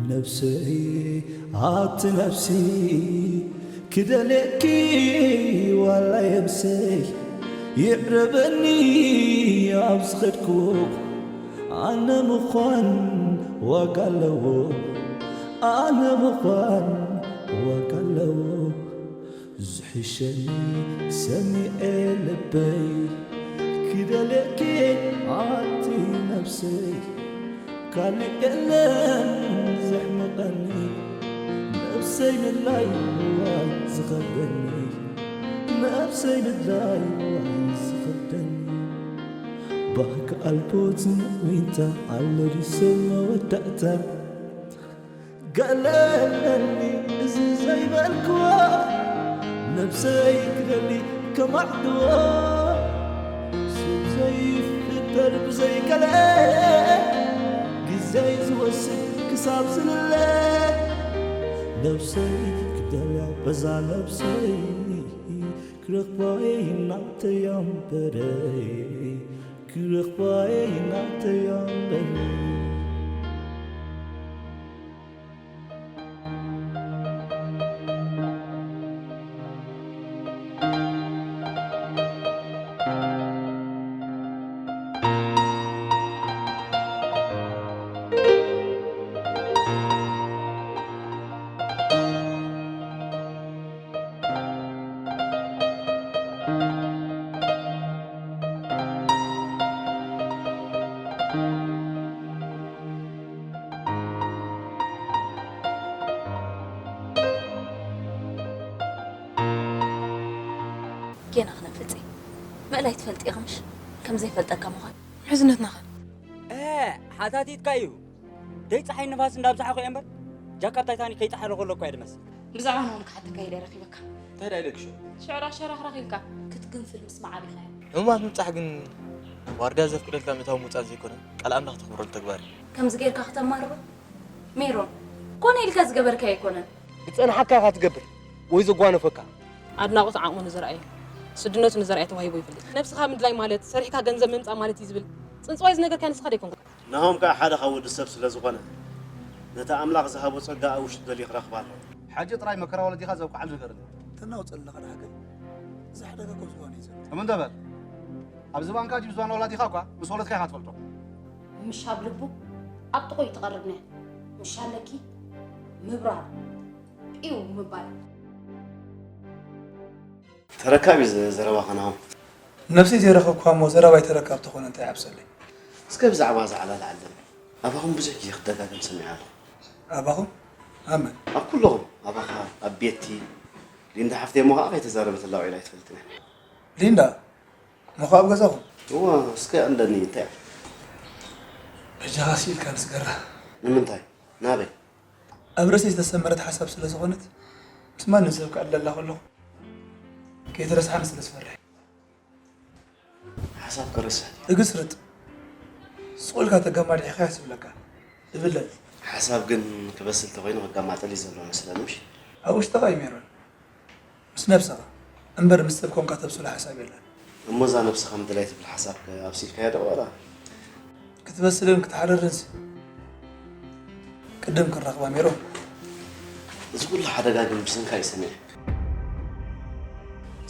ነብሰይ ኣቲ ነብሲ ክደልየኪ ዋላ የብሰይ ይዕረበኒ ኣብ ዝኸድኩ ኣነ ምዃን ዋጋ ኣለዎ ኣነ ምዃን ዋጋ ኣለዎ ዝሕሸኒ ሰሚዐ ልበይ ክደልየኪ ኣቲ ነብሰይ ካልእ የለን ዘሕምቐኒ ነብሰይ ምድላይ ዋይ ዝኸብደኒ ነብሰይ ምድላይ ዋይ ዝኸብደኒ ባህኪ ኣልቦትን ዊንታ ኣሎ ድዩ ሰብ መወዳእታ ገለለኒ እዚ ዘይበልክዎ ነብሰይ ክደሊ ከማዕድዎ ሰብ ዘይፍጠር ብዘይገለ ግዘይ ዝወስድ ክሳብ ዝልለ ነብሰይ ክደልያ በዛ ነብሰይ ክረኽባይ ናተያ እምበረይ ክረኽባይ ናተያ እምበረይ ጌና ክነፍልጥ እዩ። ምእላይ ትፈልጥ ኢኻ ምሽ? ከም ዘይፈልጠካ ምዃን። ምሕዝነትና ኸ? እ ሓታቲትካ እዩ። ደይ ፀሓይ ንፋስ እንዳብዛሓኹ እየ እምበር ጃካብ ታይታኒክ ከይጠሓረ ከሎ እኳ እየ ድመስል። ብዛዕባ ናሆም ክሓተካ ኢለ ረኺበካ። እንታይ ደኣ ኢለኪ ሽዑ? ሽዑ ራሻ ራኽራኽ ኢልካ ክትግንፍል ምስማዕ ኣቢኻዮ። ሕሙማት ምብጻሕ ግን ዋርድያ ዘፍቅደልካ ምእታው ምውጻእ ዘይኮነ ቃል ኣምላኽ ተኽብረሉ ተግባር እዩ። ከምዚ ጌርካ ክተማርሮ ሜሮን፣ ኮነ ኢልካ ዝገበርካዮ ኣይኮነን። ዝጸንሓካ ኢኻ ትገብር ወይ ዘጓነፈካ። ኣድናቖት ዓቕሙ ንዝረኣየ ስድነቱ ንዘርኣየ ተዋሂቡ ይፈልጥ። ነብስኻ ምድላይ ማለት ሰሪሕካ ገንዘብ ምምጻእ ማለት እዩ ዝብል ጽንጽዋይ ዝነገርካዮ ንስኻ ዶ ኣይኮንካን? ናሆም ከኣ ሓደ ካብ ወዲ ሰብ ስለ ዝኾነ፣ ነቲ ኣምላኽ ዝሃቦ ጸጋ ኣብ ውሽጡ ደልዩ ክረኽባ ኣለዎ። ሕጂ ጥራይ መከራ ወለዲኻ ዘብቅዓሉ ንገርኒ። ተናውጽ ኣለኻ ደሓር ግን እዚ ሓደጋ ካብ ዝባኑ እዩ ዘሎ። እም እንዶ በል። ኣብ ዝባንካ ድዩ ዝባን ወላዲኻ እኳ ምስ ወለድካ ኢኻ ትፈልጦ። ምሽ ኣብ ልቡ ኣብ ጥቕኡ እዩ ትቐርብ ነያ። ምሽ ኣለኪ ምብራር ጲው ምባል። ተረካብ እዩ ዘረባኻ ናሆም። ነብሰይ ዘይረኸብኩዋ እሞ ዘረባይ ተረካብ ተኾነ እንታይ ይዓብሰለይ? እስከ ብዛዕባ እዛ ዕላል ዓለም ኣባኹም ብዙሕ ግዜ ክደጋገም ሰሚዐ ኣለኹ። ኣባኹም? ኣብ መን? ኣብ ኩለኹም። ኣባኻ፣ ኣብ ቤቲ፣ ሊንዳ ሓፍተይ እሞ ኸዓ ከይተዛረበትላ ውዒላ ኣይትፈልጥን እያ። ሊንዳ? እሞ ኸዓ ኣብ ገዛኹም? እወ፣ እስከ የቐንደኒ እንታይ እያ? በጃኻ ስኢልካ ንስገራ። ንምንታይ? ናበይ? ኣብ ርእሰይ ዝተሰመረት ሓሳብ ስለ ዝኾነት ምስ ማንም ሰብ ክዕለላ ከለኹ ከይትረስዓኒ ስለ ዝፈርሕ። ሓሳብ ክረስዕ ድዩ? እግስ ርጥ። ስቕ ኢልካ ተገማዲሕካያስ ይብለካ። እብለል። ሓሳብ ግን ክበስል ተኾይኑ ክገማጠል እዩ ዘለዎ መስለኒ ምሽ? ኣብ ውሽጥኻ እዩ ሜሮን። ምስ ነብስኻ እምበር ምስ ሰብ ኮንካ ተብስሎ ሓሳብ የለን። እሞ እዛ ነብስኻ ምድላይ ትብል ሓሳብ ከ ኣብሲልካያ ዶ ዋላ? ክትበስልን ክትሓርርንስ ቅድም ክንረኽባ ሜሮን። እዚ ኩሉ ሓደጋ ግን ብሰንካ እዩ ሰሚዐ።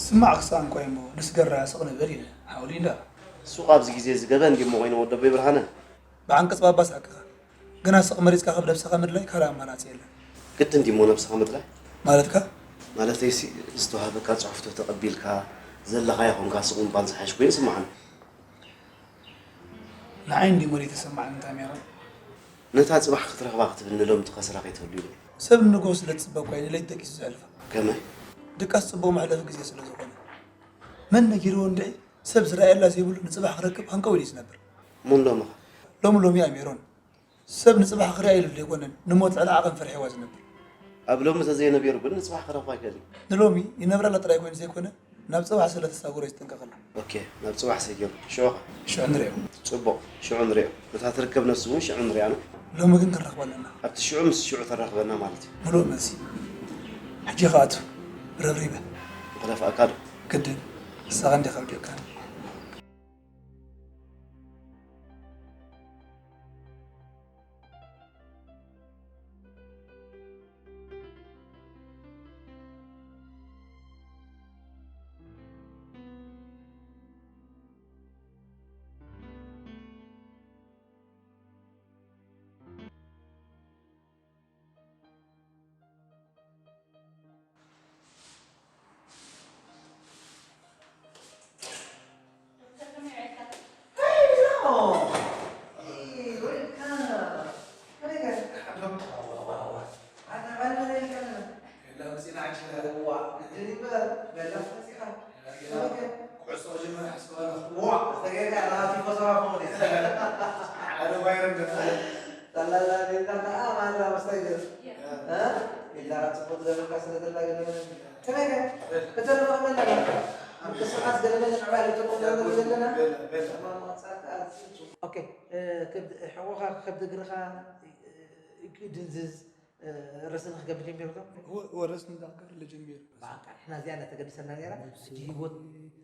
ስማዕ ክስኣን እኳ እሞ ንስገራ ስቕ ንበል ኢለ ሓውሊ እንዳ። ሱቕ ኣብዚ ግዜ እዚ ገበን ድሞ ኮይኑ ወደቦይ ብርሃነ? ብዓንቀጽ ባባስ ሓቅኻ። ግና ስቕ መሪጽካ ካብ ነብስኻ ምድላይ ካልእ ኣማራጺ የለን። ግድን ድሞ ነብስኻ ምድላይ? ማለትካ? ማለተይሲ ዝተዋህበካ ጽሑፍቶ ተቐቢልካ ዘለኻዮ ኾንካ ስቕ ምባል ዝሓይሽ ኮይኑ ይስምዓኒ። ንዓይ እንድዩ መሪር ተሰማዕኒ እንታይ ሜሮን? ነታ ጽባሕ ክትረኽባ ክትብል ንሎሚ ትኸስራ ከይትህሉ ኢለ። ሰብ ንንግሆ ስለ ትጽበ እኳ እዩ ንለይቲ ደቂሱ ዘሕልፋ። ከመይ? ድቃስ ጽቡቕ መሕለፊ ግዜ ስለ ዝኾነ። መን ነጊርዎ እንድዒ ሰብ ዝረኣየላ ዘይብሉ ንጽባሕ ክረክብ ሃንቀው ኢሉ እዩ ዝነብር። እሞ ንሎሚ ኸ? ሎሚ ሎሚ እያ ሜሮን። ሰብ ንጽባሕ ክሪኣ ኢሉ ዘይኮነ ንሞት ልዕሊ ዓቐን ፈሪሕዋ ዝነብር። ኣብ ሎሚ ተዘይነቢሩ ግን ንጽባሕ ክረኽቦ ኣይክእልን። ንሎሚ ይነብረላ ጥራይ ኮይኑ ዘይኮነ ናብ ጽባሕ ስለ ተሳጎሮ ይስጥንቀቐላ። ኦኬ ናብ ጽባሕ ሰጊሩ ሽዑ ኸ? ሽዑ ንሪኦ። ጽቡቕ ሽዑ ንሪኦ። ነታ ትርከብ ነፍሲ እውን ሽዑ ንሪኣ ን። ሎሚ ግን ክንረኽቦ ኣለና። ኣብቲ ሽዑ ምስ ሽዑ ተራኽበና ማለት እዩ። ምሉእ መልሲ። ሕጂ ከኣቱ። ረብሪበ። ክደፍኣካ ዶ? ግድን። ንስኻ እንዲኻ ኣውዲቕካኒ። ኦኬ፣ እ፣ ከብዲ፣ ሕቖኻ ከብዲ እግርኻ፣ እ፣ ድንዝዝ፣ እ፣ ረስኒ ክገብር ጀሚሩ ዶ? ወ-፣ ወረስኒ ዳክተር ልጅምቢር። በቃ፣ ንሕና እዚኣ እናተገድሰና ነይራ፣ ሕጂ ህይወት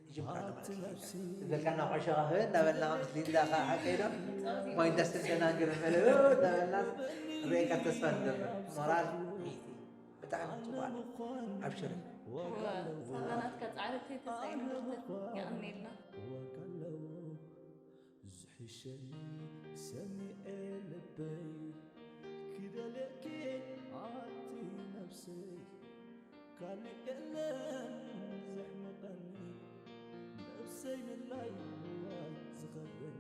ይጅምራ ዶ ማለት እዩ። ዝበልካና ኩዕሾ ኸ እንዳበልና ምስ ሊንዳ ኸ ሓቀይ ዶ? ማይ እንዳስተንሸና ገለ መለ እንዳበልና ርኤካ ተስፋ ንገብር። ሞራል ሚእቲ። ብጣዕሚ ጽቡቕ ኣሎ። ኣብሽሪ። እወ፣ ሳላ ናትካ ጻዕሪ ከይተሳኢኑ ዶክተር፣ የቐንየልና። ዝሕሸኒ ሰሚዐ ልበይ ክደልየኪ ኣቲ ነብሰይ ካልእ የለን ዘሕምቐኒ ነብሰይ ምድላይ ዋይ ዝኸብደኒ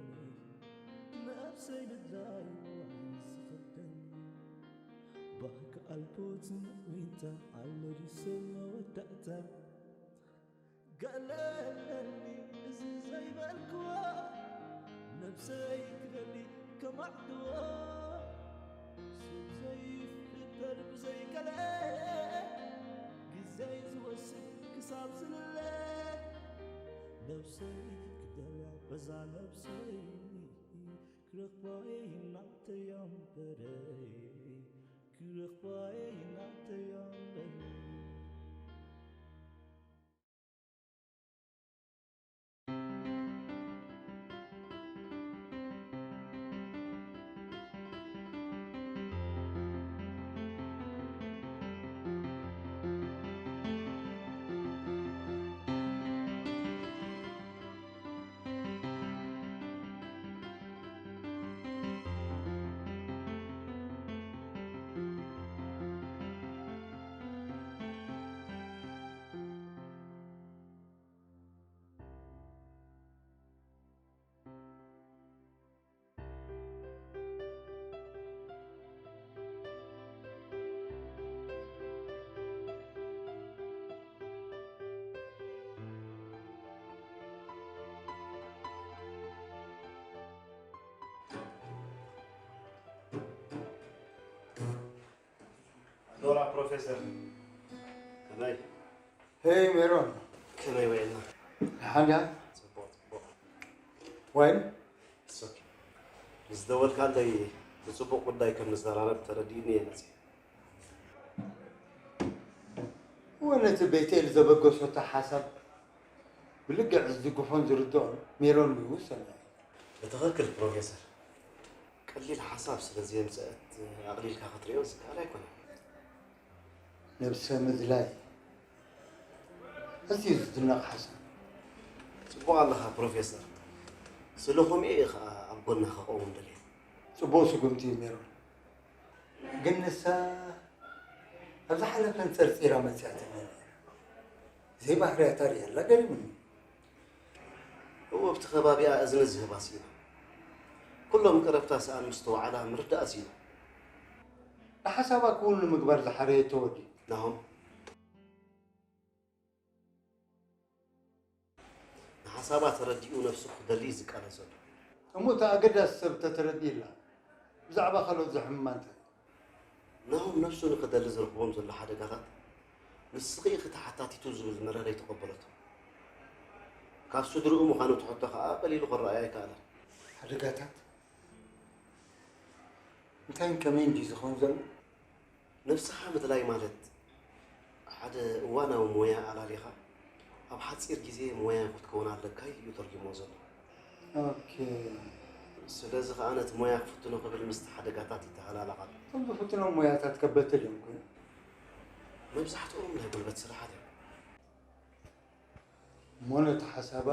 ነብሰይ ምድላይ ዋይ ዝኸብደኒ ባህኪ ኣልቦትን ዊንታ ኣሎ ድዩ ሰብ መወዳእታ ገለለኒ እዚ ዘይበልክዎ ነብሰይ ክደሊ ከማዕድዎ ሰብ ዘይፍጠር ብዘይገለ ግዜ ዝወስድ ክሳብ ዝልለ ነብሰይ ክደልያ በዛ ነብሰይ ክረኽባይ ናተያ እምበረይ ክረኽባይ ናተያ እምበረይ ኖራ ፕሮፌሰር ከመይ? ሄይ ሜሮን። ከመይ ውዒልና? ደሓን ድያ? ጽቡቕ፣ ጽቡቕ። ወይን? It's okay። ምስ ደወልካለይ ብጽቡቕ ጉዳይ ከም ንዘራረብ ተረዲእኒ እየ መጺእ። እወ ነቲ ቤቴል ዘበገሶታ ሓሳብ ብልግዕ ዝድግፎን ዝርድኦን ሜሮን እዩ ሰናይ። ብትኽክል ፕሮፌሰር። ቀሊል ሓሳብ ስለ ዘየምጽአት ኣቕሊልካ ክትሪኦ ዝከኣል ኣይኮነን። ነብሰ ምድላይ ኣዝዩ ዝድነቕ ሓሳብ። ጽቡቕ ኣለኻ ፕሮፌሰር። ስለ ከምኡ እየ ኸኣ ኣብ ጎንኻ ክቐውም ደልየ። ጽቡቕ ስጉምቲ እዩ ሜሮን። ግን ንሳ ኣብ ዝሓለፈ ኣንጸርጺራ መጺኣትኒ ነይራ። ዘይባህርያታ ርእየላ ገሪሙኒ። እወ ኣብቲ ከባቢኣ እዝኒ ዝህባ ስኢና። ኩሎም ቀረብታ ሰኣን ምስ ተዋዕላ ምርዳእ ስኢና። ንሓሳባ ክውን ንምግባር ዝሓረየቶ ወዲ። ናሆም። ንሓሳባ ተረዲኡ ነብሱ ክደሊ እዩ ዝቃለስ ዘሎ። እሞ እቲ ኣገዳሲ ሰብ ተተረዲእላ ብዛዕባ ካልኦት ዘሕምማ እንታይ? ናሆም ነብሱ ንኽደሊ ዝረኽቦም ዘሎ ሓደጋታት ንስኺ ኢኺ ተሓታቲቱ ዝብል መረረ ኣይተቐበለቶ። ካብ ስድርኡ ምዃኑ እቲ ሕቶ ከኣ ቀሊሉ ክረኣዮ ኣይከኣለን። ሓደጋታት? እንታይን ከመይን ድዩ ዝኸውን ዘሎ? ነብስኻ ምድላይ ማለት ሓደ እዋናዊ ሞያ ኣላሊኻ ኣብ ሓፂር ግዜ ሞያ ክትከውን ኣለካ እዩ ተርጊሞ ዘሎ። ኦኬ። ስለዚ ከዓ ነቲ ሞያ ክፍትኖ ክብል ምስቲ ሓደጋታት ይተሃላላቕ ኣሎ። እቶም ዝፍትኖም ሞያታት ከበድቲ ድዮም ኮይኑ? መብዛሕትኦም ናይ ጉልበት ስራሓት እዮም። እሞ ነቲ ሓሳባ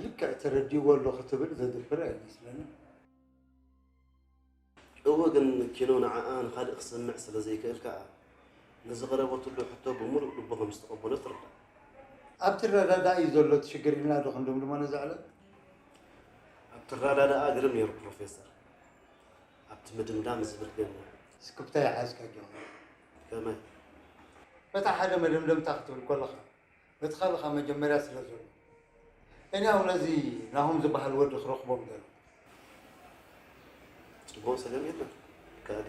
ልክዕ ተረዲእዎ ኣሎ ክትብል ዘድፍር ኣይመስለንን። እወ፣ ግን ኪኖ ንዓኣ ንኻልእ ክሰምዕ ስለ ዘይክእል ከኣ፣ ንዝቐረበትሉ ሕቶ ብምሉእ ልቡ ከም ዝተቐበሎ ትርዳእ። ኣብቲ ረዳዳኢ ዘሎ እቲ ሽግር ኢልና ዶ ክንድምድሞ ነዛ ዕለት? ኣብቲ ረዳዳኣ ግርም ነይሩ ፕሮፌሰር። ኣብቲ ምድምዳም ዝብል ግን ስክፍታ ይሓዝካ ጆን። ከመይ? በታ ሓደ መደምደምታ ክትብል ከለኻ በቲ ካልኻ መጀመርያ ስለ ዘሎ እኔ ኣው ነዚ ናሆም ዝበሃል ወዲ ክረኽቦም ደሎ። ጽቡቕ፣ ጸገም የለን። ከኣዲ።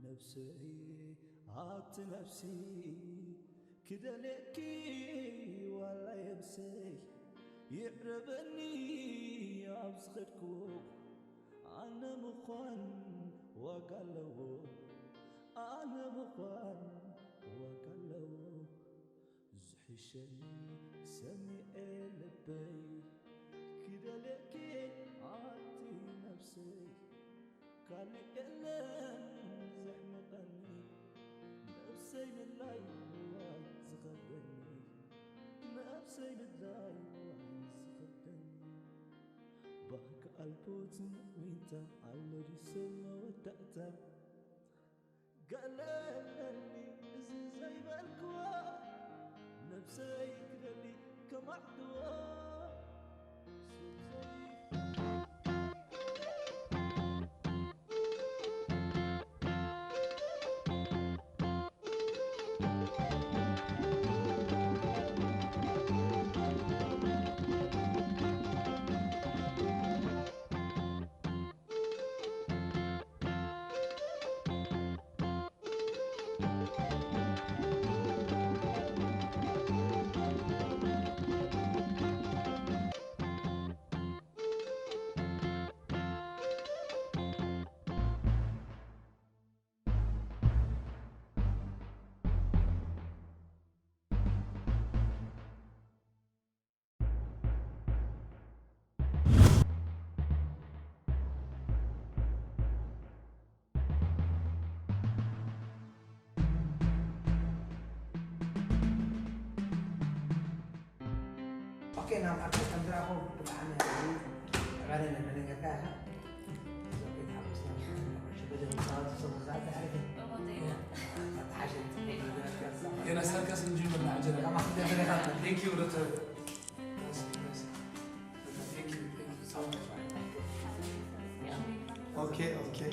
ነብሰይ ኣቲ ነብሲ ክደልየኪ ዋላ የብሰይ ይዕረበኒ ኣብ ዝኸድኩ ኣነ ምዃን ዋጋ ኣለዎ ኣነ ምዃን ዋጋ ኣለዎ ዝሕሸኒ ሰሚዐ ልበይ ክደልየኪ ኣቲ ነብሰይ ካልእ የለን ዘሕምቐኒ ነብሰይ ምድላይ ዋይ ዝኸብደኒ ነብሰይ ምድላይ ዋይ ዝኸብደኒ ባህኪ ኣልቦትን ዊንታ ኣሎ ድዩ ሰብ መወዳእታ ገለለኒ እዚ ዘይበልክዎ ነብሰይ ክደሊ ከማዕድዎ ኦኬ ናብ ኣርካ ከም ዝረኣኹ ብጣዕሚ ዕባለ ነመነገርካ ኢኻ። ኦኬ ተሓጎስና። ገና ሰርከስ እንጅምር ንዓጀለ። Thank you ዶክተር። Thank you, thank you so much. Okay, okay.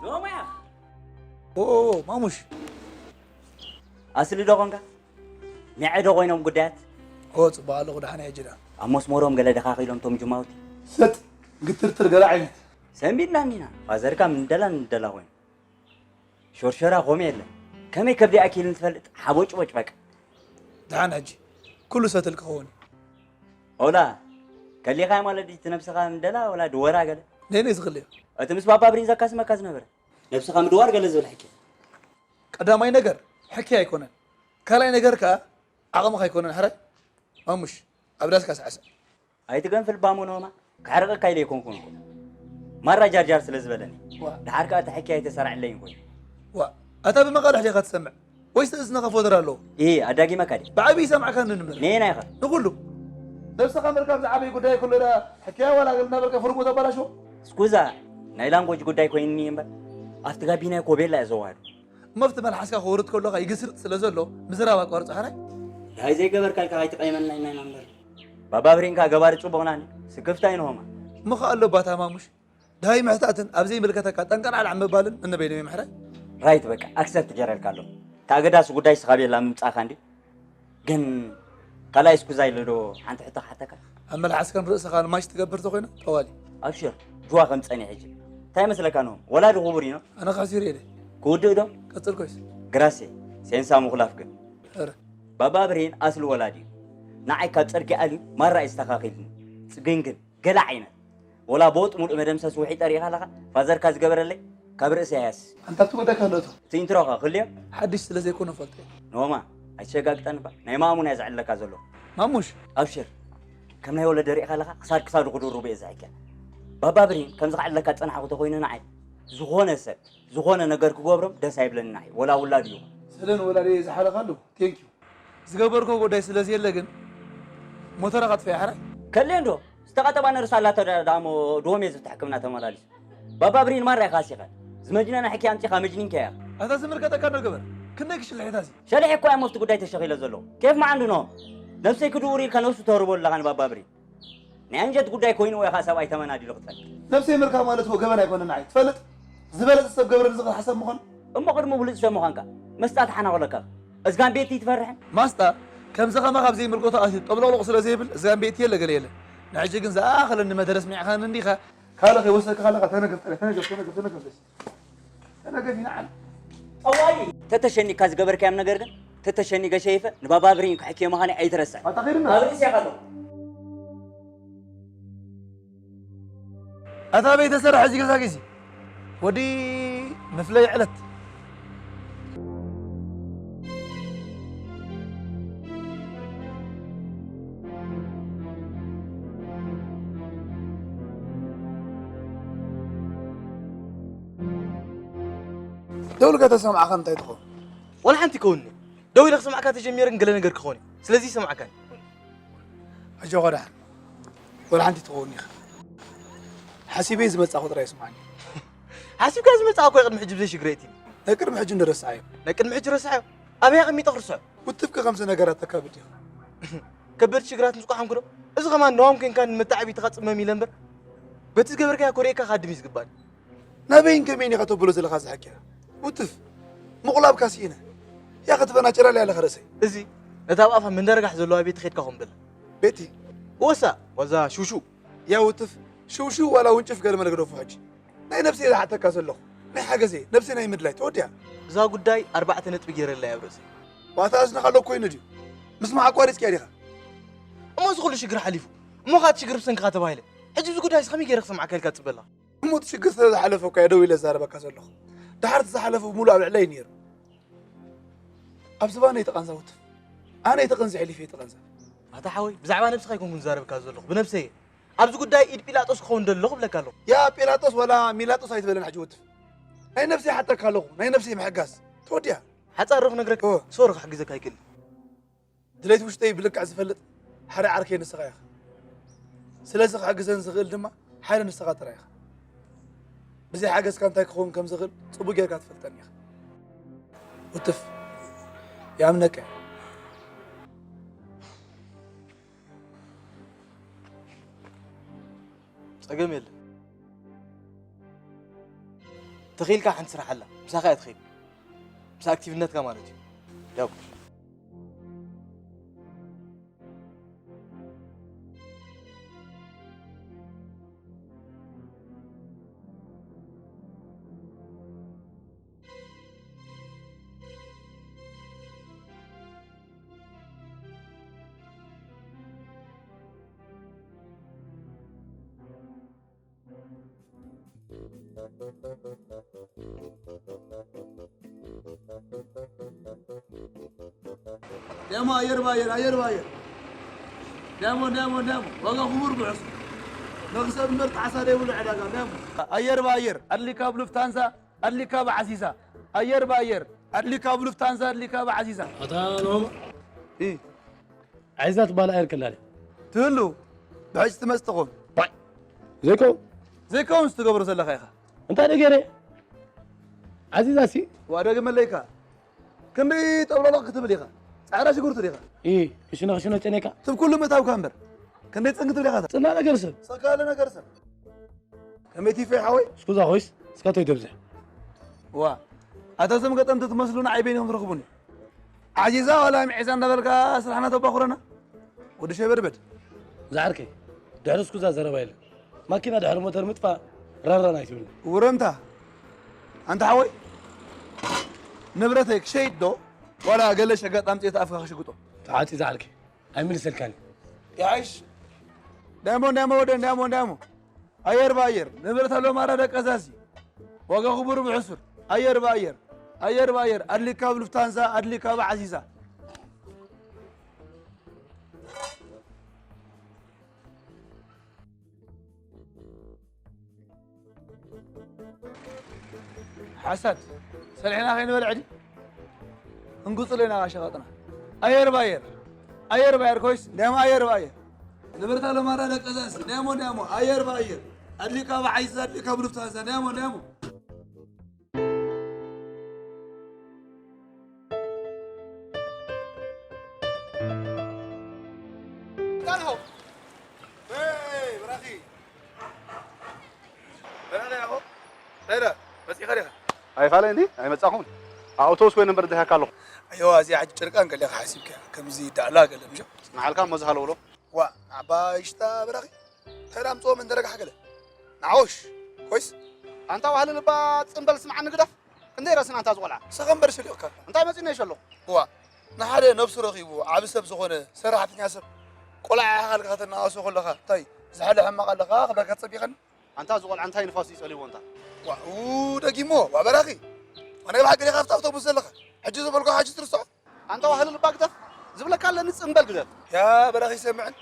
ሎማያ ኦ ማሙሽ፣ ኣስሊ ዶ ኾንካ? ንዐ ዶ ኮይኖም ጉዳያት? ኦ ጽቡቕ ኣለኹ፣ ደሓን እየ ጅዳ። ኣብ መስመሮም ገለ ደኻኺሎም ቶም ጅማውቲ። ሰጥ ግትርትር ገለ ዓይነት። ሰንቢድና እኒና፣ ፋዘርካ ምንደላ ንደላ ኮይኑ። ሾርሸራ ኮም የለ። ከመይ ከብዲ ኣኪል ንትፈልጥ? ሓቦጭቦጭ በቃ። ደሓን ሕጂ ኩሉ ሰትል ክኸውን እዩ። ኦላ፣ ከሊኻያ ማለት ድዩ እቲ ነብስኻ ምደላ ወላ ድወራ ገለ? ነይነይ ዝኽልዮ። እቲ ምስ ባባ ብሪን ዘካስመካ ዝነበረ? ነብስኻ ምድዋር ገለ ዝብል ሕጂ። ቀዳማይ ነገር ሕኪ ኣይኮነን። ካልኣይ ነገር ከኣ ዓቕምኻ ኣይኮነን። ሕራይ ማሙሽ ኣብ ዳስካ ስዕስዕ። ኣይትገንፍል ባሙኖማ፣ ክሕርቐካ ኢለ ኣይኮንኩን እኮ። ማራ ጃርጃር ስለ ዝበለኒ። ዋ። ድሓር ከኣ እቲ ሕኪ ኣይተሰራዕለይን ኮይኑ። ዋ፣ ኣታ ብመቓልሕ ዲኻ ትሰምዕ? ወይስ እዝንኻ ፎደር ኣለዎ? ኢሂ፣ ኣዳጊመካ ድየ? ብዓብዪ ይሰምዓካ እንበር። ነየናይ ኢኻ? ንኹሉ። ነብስኻ ምርካብ ዝዓበየ ጉዳይ ኩሉ ዳ ሕክያ ዋላ ገል እናበልካ ፍርቁ ተባላሽዎ? ስኩዛ፣ ናይ ላንጎጅ ጉዳይ ኮይኑኒ እምበር፣ ኣብቲ ጋቢናይ ኮቤላ እየ ዘዋህዶ። እሞ ኣብቲ መልሓስካ ክወርድ ከሎኻ ይግስርጥ ስለ ዘሎ፣ ምዝራብ ኣቋርጾ ሓራይ። ዳይ ዘይገበርካ ኢልካ ከይትቐይመና ኢና ኢና እምበር። ባባ ብሪንካ ገባሪ ጽቡቕና ስክፍታ ይንሆማ። እሞ ኸኣ ኣሎ ባታ ማሙሽ። ዳይ ምሕታትን ኣብ ዘይምልከተካ ጠንቀር ዓልዓ ምባልን እንበይኖም እዮም ሕራይ። ራይት በቃ ኣክሰፕት ገይረልካ ኣለኹ። እታ ኣገዳሲ ጉዳይ ስኻ ቤላ ምምጻእካ እንዲ። ግን ካልኣይ ስኩዛ ኢለ ዶ ሓንቲ ሕቶ ክሓተካ? ኣብ መልሓስካን ርእስኻን ማሽ ትገብር ተኾይና ጠዋሊ። ኣብሽር ጅዋ ከም ጸኒሕ ሕጂ። እንታይ መስለካ ንሆም? ወላዲ ክቡር እዩ። ኣነ ካሲር እየ። ክውድእ ዶ? ቀጽል ኮይስ። ግራሴ፣ ሴንሳ ምኹላፍ ግን። ኧረ። ባባ ብሬን ኣስሊ ወላዲ እዩ። ንዓይ ካብ ጽርግያ ኣልዩ ማራ እዩ ኣስተኻኺልኒ። ጽግን ግን ገለ ዓይነት። ወላ ቦጥ ሙሉእ መደምሰስ ውሒጠ ርኢኻ ኣለኻ? ፋዘርካ ዝገበረለይ ካብ ርእሲ ያስ። ኣንታ ኣብቲ ጉዳይ ካልኦቶ። እቲ ኢንትሮኻ ክልዮ? ሓድሽ ስለ ዘይኮነ ፈልጦ እየ። ኖማ፣ ኣይትሸጋግጠኒ እባ። ናይ ማሙን እያ ዘዕለካ ዘሎ። ማሙሽ። ኣብሽር። ከም ናይ ወለደ ርኢኻ ኣለኻ? ክሳድ ክሳዱ ክድርቡ እየ ዝሕኪያ። ባባ ብሪን ከምዚ ክዕለካ ዝጸናሕኩ ተኾይኑ ንዓይ ዝኾነ ሰብ፣ ዝኾነ ነገር ክገብሮም ደስ ኣይብለኒ ንዓይ። ወላ ውላድ እዩ። ስለ ንወላደይ ዝሓለኻሉ። ቴንክ ዩ። ዝገበርኮ ጉዳይ ስለ ዘየለ ግን ሞተራ ከጥፍያ ሕራይ። ከልየ እንዶ ዝተቐጠባ ነርሳ ኣላቶ ዳ-፣ ዳሞ ድዎም እየ ዝብቲ ሕክምና ተመላሊሱ። ባባ ብሪን ማራ ኢኻ ኣሲኻ። ዝመጅነና ሕኪ ኣምጺኻ መጅኒንካ እያ። ኣታ ዝምልከተካ ዶ ገበር? ክንደይ ክሽልሕ እታ እዚ? ሸልሕ እኮ እያ መፍቲ ጉዳይ ተሸኺለ ዘሎ። ኬፍ መዓንዱ ኖ? ነብሰይ ክድውር ኢልካ ነብሱ ተህርቦ ኣለኻ ንባባ ብሪን። ናይ ኣንጀት ጉዳይ ኮይኑ ወይ ኸዓ ሰብኣይ ተመናዲሉ ክትፈልጥ። ነብሰይ ምርካብ ማለት እኮ ገበን ኣይኮነን ንዓይ። ትፈልጥ? ዝበለጸ ሰብ ገብረኒ ዝኽእል ሓሳብ ምዃኑ። እሞ ቅድሚ ብሉጽ ሰብ ምዃንካ መስጣ ተሓናቑለካ። እዝጋም ቤት ትፈርሕን? ማስጣ ከምዚ ከማኻ ኣብ ዘይምልከቶ ኣትዩ ጠብሎቕሎቕ ስለ ዘይብል እዝጋም ቤት የለ ገለ የለ። ንሕጂ ግን ዝኣኸለኒ መደረ ኣስሚዕካኒ እንዲኻ። ካልእ ከይወሰድካ ከለኻ ተነገፍ፣ ጠለ-፣ ተነገፍ፣ ተነገፍ፣ ተነገፍ፣ ተነገፍ። ተነገፍ ይንዓል። ጠዋሊ። ተተሸኒካ ዝገበርካዮም ነገር ግን ተተሸኒ ገሸይፈ ንባባ ብሪን ክሕክዮ ምዃነይ ኣይትረስዕ። ኣታ ኸይድና። ኣብ ርእሲ ኢኻ ኣለኹ። ኣታ ኣበይ ተሰረሐ እዚ ገዛ ግዚ? ወዲ መፍለይ ዕለት። ደውልካ ተሰማዕካ እንታይ ትኸውን? ወላ ሓንቲ ይከውንኒ። ደው ኢለ ክሰማዕካ ተጀሚረ ግን ገለ ነገር ክኸውን እዩ። ስለዚ ይሰማዕካኒ። ኣጆኻ ደሓን። ወላ ሓንቲ ትኸውን ኢኻ። ሓሲበይ ዝመጻኹ ጥራይ ስምዓኒ። ሓሲብካ ዝመጻ እኮ ቅድሚ ሕጂ ብዘይ ሽግረይ እቲ ናይ ቅድሚ ሕጂ እንደረስዓዮ። ናይ ቅድሚ ሕጂ ረስዓዮ። ኣብያ ቀሚጠ ክርስዖ። ውትፍከ ከምዚ ነገራት ተካብድ ኢኻ። ከበድቲ ሽግራት ምስ ቆሓምኩ ዶ እዚ ከማን ነዋም ኮንካ ንመታዓቢትኻ ጽመም ኢለ እምበር በቲ ዝገበርካዮ ኮሪኤካ ክሃድም እዩ ዝግባኒ። ናበይን ከመይን ኢኻ ተብሎ ዘለኻ ዝሓቅያ? ውትፍ ምቑላብካ ስኢነ። ያ ክትበና ጭራል ያለ ኸረሰይ። እዚ ነታ ኣብ ኣፋ መንደርጋሕ ዘለዋ ቤት ኸድካ ኹም በላ። ቤቲ ወሳ ወዛ ሹሹ ያ ውትፍ ሽውሽው ዋላ ውንጭፍ ገለ መለ ግደፎ ሕጂ። ናይ ነብሰይ ዝሓተካ ዘለኹ ናይ ሓገዘ ነብሰይ ናይ ምድላይ ተወዲያ። እዛ ጉዳይ ኣርባዕተ ነጥቢ ገይረላ ኣብ ርእሰይ። ዋታ እዝንኻ ኣሎ ኮይኑ ድዩ? ምስማዕ ኣቋሪጽካ ዲኻ? እሞ እዚ ኩሉ ሽግር ሓሊፉ እሞ ኻት ሽግር ብሰንክኻ ተባሂለ ሕጂ እዚ ጉዳይ እዚ ከመይ ገይረ ክሰምዓካ ኢልካ ትጽበላ? እሞ እቲ ሽግር ስለ ዝሓለፈ እኮ እየ ደው ኢለ ዝዛረበካ ዘለኹ። ድሓር እቲ ዝሓለፈ ብምሉእ ኣብ ልዕለይ ነይሩ። ኣብ ዝባነይ ተቐንዛ ውትፍ። ኣነ እየ ተቐንዚ ሕሊፈ እየ ተቐንዛ። ኣታ ሓወይ ብዛዕባ ነብስኻ ኣይኮንኩን ዝዛረበካ ዘለኹ ብነብሰይ እየ። ኣብዚ ጉዳይ ኢድ ጲላጦስ ክኸውን ዶ ኣለኹ እብለካ ኣለኹ። ያ ጲላጦስ ዋላ ሚላጦስ ኣይትበለን ሕጂ ውትፍ። ናይ ነብሰይ ይሓተካ ኣለኹ ናይ ነብሰይ ምሕጋዝ። ተወዲኣ። ሓጻር ዶ ክነግረካ ሶሪ ክሕግዘካ ኣይክእልን። ድሌት ውሽጠይ ብልክዕ ዝፈልጥ ሓደ ዓርከይ ንስኻ ኢኻ። ስለዚ ክሕግዘኒ ዝኽእል ድማ ሓደ ንስኻ ጥራይ ኢኻ። ብዘይ ሓገዝካ እንታይ ክኸውን ከም ዝኽእል ጽቡቕ ጌርካ ትፈልጠኒ ኢኻ። ውትፍ ይኣምነካ እየ። ጸገም የለን። ተኺኢልካ ሓንቲ ስራሕ ኣላ ምሳኻ እያ ትኸይድ። ምስ ኣክቲቭነትካ ማለት እዩ። ያው ዳሞ ኣየር ባየር ኣየር ባየር ዳሞ ዳሞ ዳሞ ዋጋ ክቡር ብዕሱ መኽሰብ እምበር ጣዕሳ ዘይብሉ ዕዳጋ ዳሞ ኣየር ባየር ኣድሊካ ብሉፍታንሳ ኣድሊካ ብዓሲሳ ኣየር ባየር ኣድሊካ ብሉፍታንሳ ኣድሊካ ብዓሲሳ ኣታ ኖማ እ ዓይዛ ትባል ኣየር ከላለ ትህሉ ብሕጂ ትመጽ ትኾን ዘይከው ዘይከውን ትገብሮ ዘለኻ ኢኻ እንታይ ደገረ ዓዚዛ ሲ ዋደግ መለይካ ክንደይ ጠብሎሎ ክትብል ኢኻ ጻዕዳ ሽጉርቲ ዲኻ እ ክሽኖ ክሽኖ ጨኔካ ትብ ኩሉ ምእታውካ እምበር ክንደይ ጽንግ ትብል ኢኻ ጽላ ነገር ሰብ ሰካለ ነገር ሰብ ከመይ ቲፎ ሓወይ እስኩዛ ኮይስ እስካቶይ ተብዝሕ ዋ ኣታ ዘም ገጠምቲ ትመስሉ ንዓይ በይንኹም ትረኽቡኒ ዓዚዛ ዋላ ምዒዛ እንዳበልካ ስራሕና ተባኹረና ወዲ ሸበድበድ ዝዓርከይ ድሕሪ እስኩዛ ዘረባ የለን ማኪና ድሕሪ ሞተር ምጥፋእ ራራን ኣይትብልን ውረምታ ኣንታ ሓወይ ንብረተይ ክሸይድ ዶ ዋላ ገለ ሸጋጥ ኣምፅኤ ተኣፍካ ክሽግጦ ተዓፂ ዝዓርከይ ኣይምልሰልካን ይዓይሽ ዳሞ ዳሞ ወደ ዳሞ ዳሞ ኣየር ባየር ንብረት ኣሎ ማራ ደቀዛሲ ዋጋ ክቡር ብሕሱር ኣየር ባየር ኣየር ባየር ኣድሊካ ብሉፍታንሳ ኣድሊካ ብዓሲሳ ሓሳድ ሰሪሕና ከይንበልዕ ዲ እንጉፅሎ ኢና ሸቐጥና ኣየር ባየር ኣየር ባየር ኮይስ ዳማ ኣየር ባየር ንብርታ ለማራ ደቀዛሲ ዳሞ ዳሞ ኣየር ባየር ኣድሊካ ብዓይሲ ኣድሊካ ብሉፍታንሳ ዳሞ ዳሞ ኣይፋለ እንዲ ኣይመጻኹን ኣውቶቡስ ኮይነ እምበር ድሕካ ኣለኹ ኣየዋ እዚኣ ሕጂ ጨርቃን ገሊኻ ሓሲብካ ከምዚ ዳዕላ ገለ ምሽ ንዓልካ እሞ ዝሃለውሎ ዋ ዓባይ ሽታ በራኺ እንታይ ዳምፅኦም እንደረጋሕ ገለ ንዓወሽ ኮይስ ኣንታ ዋህሊ ልባ ፅምበል ስምዓኒ ግደፍ ክንደይ ረስና እንታ ዝቆልዓ ሰኸ እምበር ስሊቕካ እንታይ መፂና ይሸሎ ዋ ንሓደ ነብሱ ረኺቡ ዓቢ ሰብ ዝኾነ ሰራሕተኛ ሰብ ቆልዓ ኢኻ ኢልካ ከተናኣእሶ ከለኻ እንታይ ዝሓለ ሕማቕ ኣለኻ ክብለካ ትጸቢቐኒ ኣንታ እዚ ቆልዓ እንታይ ንፋስ እዩ ጸሊዎ እንታ ዋኡ ደጊሞ ዋ በራኺ ኣነ ብሓቂ ዲኻ ኣብቲ ኣውቶቡስ ዘለኻ ሕጂ ዝበልኩ ሕጂ ትርስዖ ኣንታ ዋህሊ ልባ ግደፍ ዝብለካ ኣለኒ ጽምበል ግደፍ ያ በራኺ ሰምዕን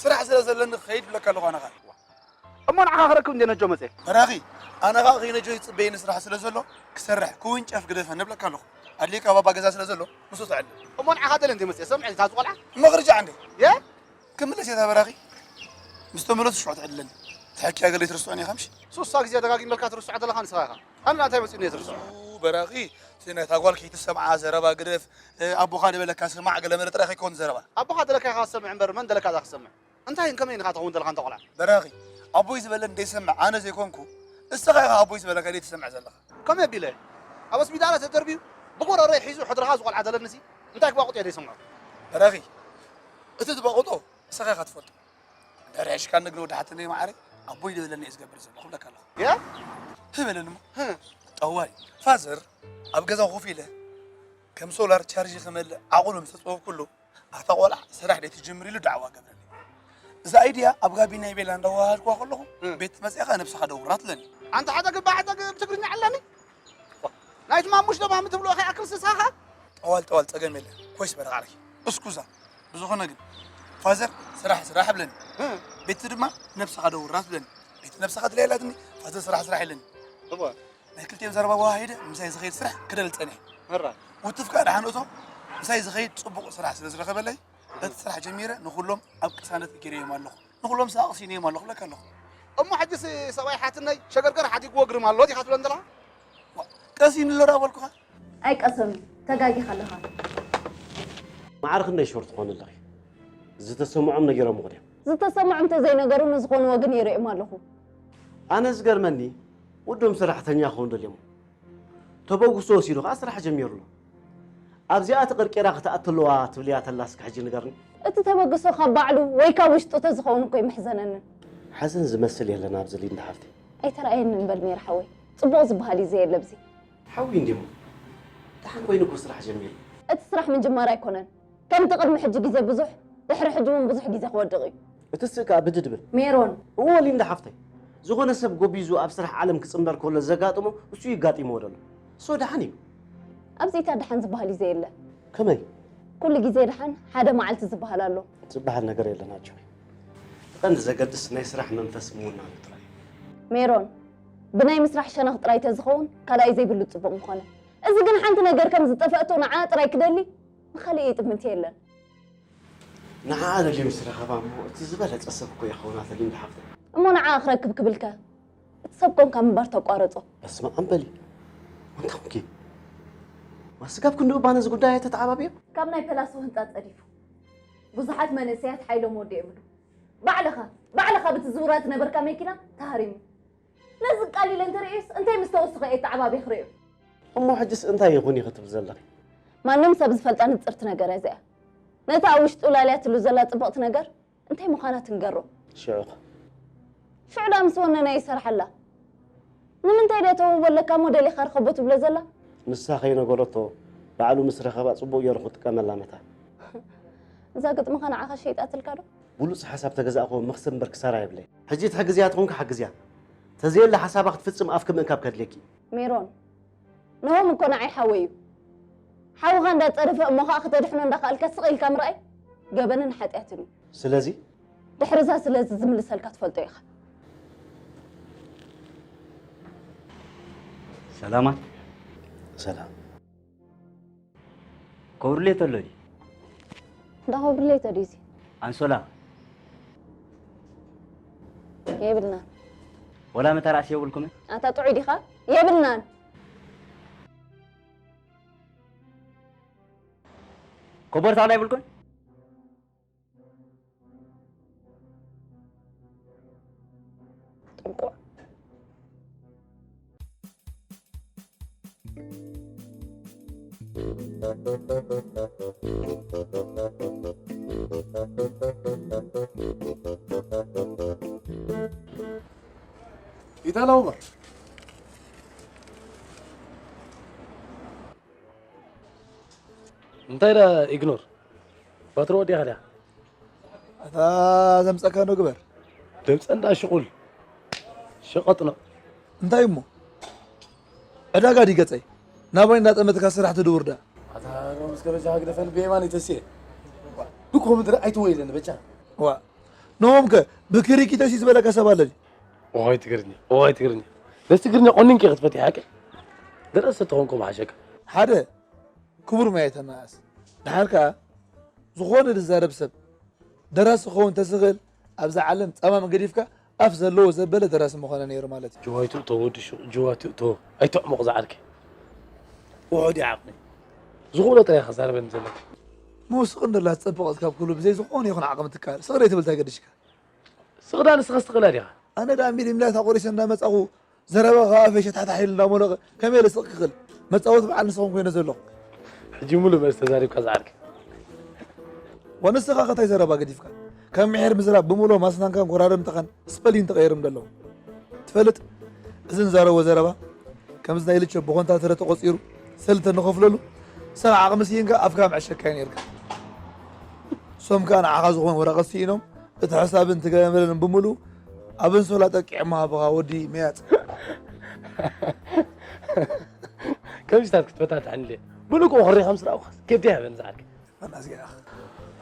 ስራሕ ስለ ዘለኒ ክኸይድ ብለካ ኣለኹ ኣነ ኸኣ እሞ ንዓኻ ክረክብ እንደ ነጆ መጸ በራኺ ኣነ ኸኣ ከይነጆ ይጽበየኒ ስራሕ ስለ ዘሎ ክሰርሕ ክውንጨፍ ግደፈ ንብለካ ኣለኹ ኣድሊካ ባባ ገዛ ስለ ዘሎ ምስኡ ትዕልል እሞ ንዓኻ ደለ እንደ መጸ ሰምዕ እታ ዝቆልዓ እሞ ክርጃዕ እንደ የ ክምለስ እየ እታ በራኺ። ምስ ተመለሱ ሽዑ ትዕድለኒ። ተሐኪያ ገለ ትርስዖኒ ኢኻ ምሽ? ሱሳ ግዜ ደጋጊመልካ ትርስዖ ዘለኻ ንስኻ ኢኻ። ኣነ እንታይ መጺኡኒ እየ ዝርስዖ? ኡ፣ በራኺ፣ እቲ ናይታ ጓል ከይትሰምዓ ዘረባ ግደፍ፣ እ፣ ኣቦኻ ዝበለካ ስማዕ ገለ መለ ጥራይ ከይከውን ዘረባ። ኣቦኻ ደለካ ኢኻ ትሰምዕ እምበር መን ደለካ እዛ ክትሰምዕ? እንታይ ከመይ ኢኻ ትኸውን ዘለኻ እንተ ቆልዓ? በራኺ፣ ኣቦይ ዝበለኒ ዘይሰምዕ ኣነ ዘይኮንኩ፣ እስኻ ኢኻ ኣቦይ ዝበለካ ዘይትሰምዕ ዘለኻ። ከመይ ኣቢለ? ኣብ ስፒዳላ ተደርብዩ ብጎረሮይ ሒዙ ሕድርኻ ዝቆልዓ ዘለኒ ሲ እንታይ ክባቁጥ እየ ዘይሰምዖ? በራኺ፣ እቲ ትባቁጦ እስኻ ኢኻ ትፈልጦ። እንድሕር ሕሽካ ንግን ወዲ ሓትነይ መዓረይ ኣቦይ ዝበለኒ እየ ዝገብር ዘለኹ እብለካ ኣለኹ። ያ? ህበለኒ እሞ። ህም። ጠዋይ፣ ፋዘር ኣብ ገዛ ኮፍ ኢለ ከም ሶላር ቻርጅ ክመልእ ዓቑሉ ምስ ተጸወኩሉ፣ ኣታ ቆልዓ ስራሕ ደይ ትጅምር ኢሉ ዳዕዋ ገብረለይ። እዛ ኣይድያ ኣብ ጋቢናይ ቤላ እንዳወሃድኩዋ ከለኹ፣ እም። ቤት መጺኻ ነብስኻ ደውራ ትለኒ። ኣንታ ሓደግባ ሓደግ ብትግርኛ ኣለኒ። ናይቲ ማሙሽ ደማ ምትብሎ ከይኣክል ስሳኻ? ጠዋል ጠዋል ጸገም የለ። ኮይስ በረቕ ዓርኪ። እስኩዛ። ብዝኾነ ግን ፋዘር ስራሕ ስራሕ ብለኒ። እም። ቤት ድማ ነብስኻ ደውራ ትብለኒ። ቤት ነብስኻ ድለያ ኣላትኒ። ፋዘር ስራሕ ስራሕ ኢለኒ። እወ። ናይ ክልቲኦም ዘረባ ወሃሂደ ምሳይ ዝኸይድ ስራሕ ክደል ጸኒሐ። መራ። ውትፍካ ደሓን እቶ ምሳይ ዝኸይድ ጽቡቕ ስራሕ ስለ ዝረኸበለይ፣ በቲ ስራሕ ጀሚረ ንኹሎም ኣብ ቅሳነት ገይረዮም ኣለኹ። ንኹሎም ሰኣቕሲነዮም ኣለኹ ብለካ ኣለኹ። እሞ ሕጂስ ሰብኣይ ሓትነይ ሸገርገር ሓዲግዎ ግርም ኣሎ ዲኻ ትብለን ዘለኻ? ዋ፣ ቀሲኑ ኣሎ ዳ በልኩኻ። ኣይቀሰኑን፣ ተጋጊኻ ኣለኻ። ማዕረ ክንደይ ሾርት ትኾኒ ኣለኺ? ዝተሰምዖም ነጊሮምኹ ድዮም? ዝተሰምዖም ተዘይነገሩኒ ዝኾንዎ ግን ይርእዮም ኣለኹ። ኣነ ዝገርመኒ፣ ወዶም ሰራሕተኛ ክኸውን ደልዮሞ። ተበግሶ ወሲዱ ኸኣ ስራሕ ጀሚሩ ኣሎ። ኣብዚኣ ተቐርቂራ ክትኣቱ ኣለዋ ትብልያ ተላ እስከ ሕጂ ንገርኒ። እቲ ተበግሶ ካብ ባዕሉ ወይ ካብ ውሽጡ ተዝኸውን እኮ ይምሕዘነንን። ሓዘን ዝመስል የለን ኣብዚ ሊንዳ ሓፍተይ። ኣይተራእየንን በል ሜር ሓወይ። ጽቡቕ ዝበሃል እዩ ዘየለ ኣብዚ። ሓዊ እንዲሞ። ደሓን ኮይኑ እኮ ስራሕ ጀሚሩ። እቲ ስራሕ ምጅማር ኣይኮነን። ከምቲ ቅድሚ ሕጂ ግዜ ብዙሕ፣ ድሕሪ ሕጂ እውን ብዙሕ ግዜ ክወድቕ እዩ። እቲ ስእ ከኣ ብድድ ብል። ሜሮን። እዎ ሊንዳ ሓፍተይ። ዝኾነ ሰብ ጎቢዙ ኣብ ስራሕ ዓለም ክጽንበር ከሎ ዘጋጥሞ እሱ እዩ ጋጢምዎ ዘሎ። ሶ ደሓን እዩ። ኣብዚታ ደሓን ዝበሃል እዩ ዘየለ። ከመይ? ኩሉ ግዜ ደሓን ሓደ መዓልቲ ዝበሃል ኣሎ። ዝበሃል ነገር የለን ኣጆኺ። እቲ ቀንዲ ዘገድስ ናይ ስራሕ መንፈስ ምውናኑ ጥራይ። ሜሮን፣ ብናይ ምስራሕ ሸነኽ ጥራይ ተዝኸውን ካልኣይ ዘይብሉ ጽቡቕ ምኾነ። እዚ ግን ሓንቲ ነገር ከም ዝጠፈእቶ ንዓ ጥራይ ክደሊ ንኻልእ ይጥምት የለን። ንዓኣ ደልዩ ምስ ረኸባ እሞ እቲ ዝበለጸ ሰብ እኮ ይኸውን ኣተ ሊንዳ ሓፍተይ። እሞ ንዓኣ ክረክብ ክብልከ እቲ ሰብ ኮንካ ምንባር ተቋረጾ። በስመ ኣብ በሊ። እንታይ ኮንኪ? ዋ ስጋብ ክንድኡ እባ ነዚ ጉዳይ ኣይተተዓባብዮ? ካብ ናይ ፐላሶ ህንጻ ጸዲፉ። ብዙሓት መንእሰያት ሓይሎም ወዲ የብሉ። ባዕልኻ፣ ባዕልኻ ብትዝውራ ዝነበርካ መኪና ተሃሪሙ። ነዚ ቃሊለ እንተርእዩስ እንታይ ምስ ተወስኸ እየ ተዓባቢ ክርእዮ? እሞ ሕጅስ እንታይ ይኹን እዩ ክትብል ዘለኺ? ማንም ሰብ ዝፈልጣ ንጽርቲ ነገር እያ እዚኣ። ነታ ኣብ ውሽጡ ላልያትሉ ዘላ ጽብቕቲ ነገር እንታይ ምዃና ትንገሮ። ሽዑ ኸ? ሽዑ ደኣ ምስ ወነና ይሰርሓላ። ንምንታይ ደኣ ተውህቦ ኣለካ እሞ ደሊኻ ርኸቦ ትብሎ ዘላ? ንሳ ከይነገረቶ ባዕሉ ምስ ረኸባ ጽቡቕ ገይሩ ክጥቀመላ መታን። እዛ ግጥምኻ ንዓኻ ሸይጣትልካ ዶ? ብሉጽ ሓሳብ ተገዛእክዎ መኽሰብ እምበር ክሳራ የብለይ። ሕጂ ትሕግዝያ ትኾንካ ሓግዝያ። ተዘየለ ሓሳባ ክትፍጽም ኣፍኪ ምእካብ ከድልየኪ። ሜሮን፣ ነሆም እኮ ንዓይ ሓወይ እዩ። ሓውኻ እንዳጸደፈ እሞ ኸኣ ክተድሕኖ እንዳኸኣልካ ስቕ ኢልካ ምርኣይ ገበንን ሓጢኣትን እዩ። ስለዚ? ድሕሪ እዛ ስለዚ ዝምልሰልካ ትፈልጦ ኢኻ። ሰላማት። ሰላም። ኮብርሌቶ ኣሎ ድዩ? እንዳ ኮብርሌቶ ድዩ እዚ? ኣንሶላ? የብልናን። ወላ መተራእሲ የብልኩምን? ኣታ ጥዑይ ዲኻ? የብልናን። ኮቦርታ ወላ የብልኩን? ጥንቁቕ። ይታላውማ እንታይ ዳ ኢግኖር? ባትሮ ወዲኻ ድያ? ኣታ ዘምጸካ ዶ ግበር። ደምጸ እንዳ ሽቑል ሸቐጥ ነው። እንታይ እሞ? ዕዳጋ ድዩ ገጸይ? ናባይ እንዳጠመትካ ስራሕ ትድውር ዳ? ኣታ ሮምስ ከበጃ ግደፈን ብየማን ይተስየ። ብኮምድረ ኣይትወይለን በጫ። ዋ። ነሆም ከ ብክሪኪ ተሲ ዝበለካ ሰብ ኣለ ድዩ? ኦይ ትግርኛ፣ ኦይ ትግርኛ። ነዚ ትግርኛ ቆኒንኪ ክትፈትሒ ሓቂ? ደረሰ ተኾንኩም ሓሸካ። ሓደ ክቡር ማየተናኣስ። ደሓር ከኣ ዝኾነ ዝዛረብ ሰብ ደራሲ ክኸውን ተዝኽእል፣ ኣብዛ ዓለም ጸማም ገዲፍካ ኣፍ ዘለዎ ዘበለ ደራሲ ምኾነ ነይሩ ማለት እዩ። ጅዋይቱ እቶ ወዲ ሹቕ ጅዋቱ እቶ ኣይትዕሙቕ ዝዓርከይ። ውሑድ እዩ ዓቕሚ። ዝኾነ ጥራይ ክዛረበኒ ዘለካ። ምውስቕ እንደላ ዝጸበቐት ካብ ኩሉ ብዘይ ዝኾነ ይኹን ዓቕሚ ትከኣል። ስቕ ደይ ትብል እንታይ ገድሽካ? ስቕዳ ንስኻ ስትኽእላ ዲኻ? ኣነ ደኣ ሚሊም ላታ ቆሪሰ እንዳመጻኹ ዘረባ ካብ ኣፈይ ሸታሕታሕ ኢሉ እንዳሞለቐ ከመይ ኢለ ስቕ ክኽእል? መጻወቲ በዓል ንስኹም ኮይነ ዘለኹ። ሕጂ ሙሉእ መልሲ ተዛሪብካ ዝዓርከይ። ወንስኻ ከታይ ዘረባ ገዲፍካ ካብ ምሒር ምዝራብ ብምሉኦም ኣስናንካን ኮራርምትኻን ስፐሊን ተቐይርም ደለዉ ትፈልጥ? እዚ ንዛረቦ ዘረባ ከምዚ ናይ ልቸ ብኾንታ ትረ ተቖጺሩ ሰልተ ንኸፍለሉ ሰብ ዓቕሚ ስኢንካ ኣፍካ ምዕሸካዮ ነርካ። ሶም ከኣ ንዓኻ ዝኾን ወረቐት ስኢኖም እቲ ሕሳብን ትገበረን ብምሉ ኣብ እንሶላ ጠቂዖም ሃብኻ ወዲ መያጽ። ከምዚታት ክትፈታትሐኒ ድየ? ብልክኡ ክሪኸም ስራውኻስ ከብዲ ሃበን ዝዓርከይ። ኣናዚኣ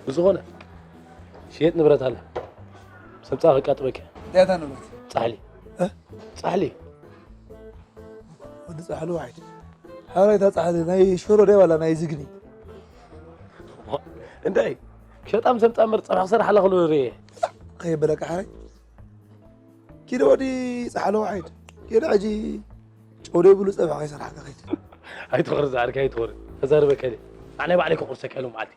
ብዝኾነ ሽየጥ ንብረት ኣለ ሰምፃ ከቃጥበኪ። እንታይ እታ ንብረት? ፃሕሊ። እ? ፃሕሊ። ወዲ ፃሕሊ ዋሒድ። ሓራይታ ፃሕሊ ናይ ሽሮ ደ ዋላ ናይ ዝግኒ? እንታይ ሸጣም ሰምፃ ምር ፀብሒ ክሰርሓላ ክሉ ርየ። ከየበለካ ሓራይ ኪድ ወዲ ፃሕሊ ዋሒድ። ኪድ ሕጂ ጨው ደይብሉ ፀብሒ ከይሰርሓካ ከይድ። ኣይትኾር ዝዓርከይ ኣይትኾር። ተዛርበ ከለ ኣነ ባዕለይ ክቑርሰካ ኢሉ መዓልቲ